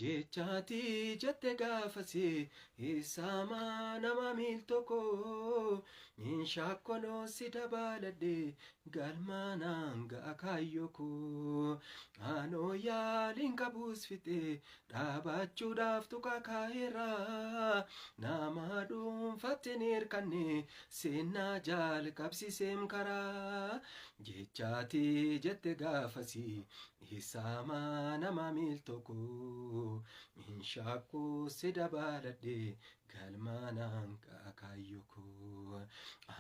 Jechaati jette gaafasi isaamaa nama miil tokko hin shaakkonoo si dabaladhe galmaanaan ga'a kaayyoo koo. Anoo yaaliin qabuus fixee dhaabachuudhaaf tuqa kaa'eera. Nama dhuunfaatti hin hirkanne seenaa jalqabsiiseem karaa. Jechaati jette gaafasi isaamaa nama miil tokko hin shaakku si dabaladhe galmaanaan ga'a kaayyoo koo.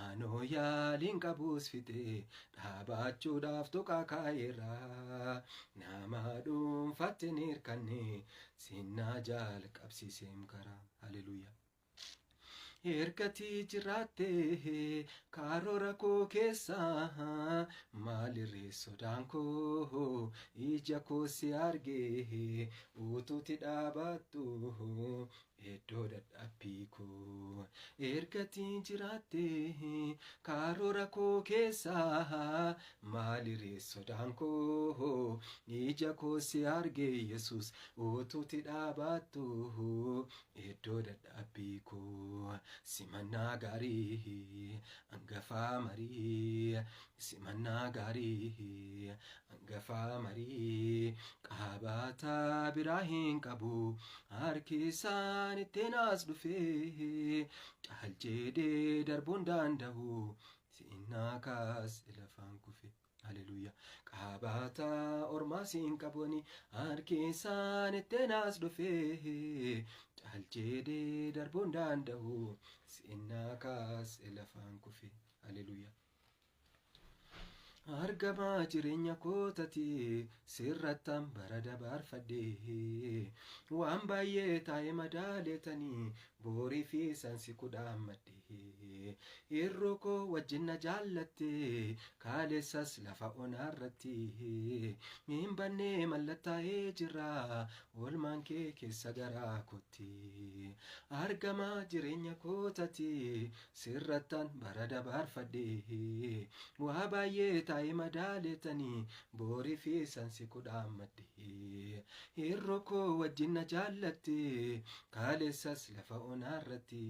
Anoo yaaliin qabuus fixee dhaabachuudhaaf tuqa kaa'eera. Nama dhuunfaatti hin hirkanne seenaa jalqabsiiseem karaa. Haleluuyaa. Ergatii jiraattee karoora koo keessa maalirree sodaan koo ija koo si argee utuuti dhaabattu iddoo dadhabbii koo. Ergatii jiraattee karoora koo keessa maalirree sodaan koo ija koo si argee Yesuus utuuti dhaabattu iddoo dadhabbii koo. Simannaa gaarii hangafaa marii, simannaa gaarii hangafaa marii, qaabata biraa hin qabu harki isaan ittiin as dhufee caal jedhee darbuun danda'u sinnaa kaas lafaan kufe. Haleluuyaa. Qaabata ormaa siin qabuni harki isaan ittiin as dhufee caal jedhee darbuun danda'u sinnaa kaas lafaan kufe. Haleluuyaa. Argamaa jireenya kootati sirrattan bara dabarfadhe waan baay'ee taa'ee madaaleetanii boorii fi sansi kudhaammadhe irroo koo wajjin na jaallatte kaalessas lafa onaarratti hin bannee mallattaa'ee jira oolmaan kee keessa garaa kootti. Argamaa jireenya kootati sirrattan bara dabarfadhe waa baay'ee taa'ee madaaleetanii boorii fi sansi kudhaammadhe irroo koo wajjin na jaallatte kaalessas lafa onaarratti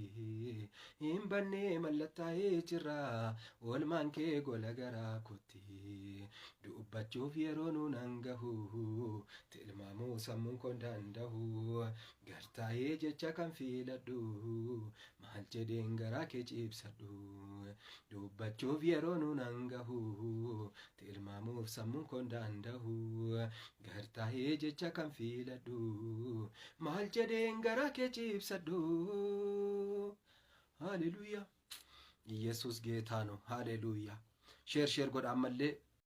hin bannee mallattaa'ee jira oolmaan kee gola garaa kootti. Dubbachuuf yeroo nuun hangahu tilmaamuu sammuun koon danda'u gartaa'ee jecha kan filadhu maal jedheen garaa kee ciibsadhu. Dubbachuuf yeroo nuun hangahu tilmaamuuf sammuun koon danda'u gartaa'ee jecha kan filadhu maal jedheen garaa kee ciibsadhu. Haleluuyaa. Yesus ጌታ ነው። Haleluuyaa. Share share godha ammallee.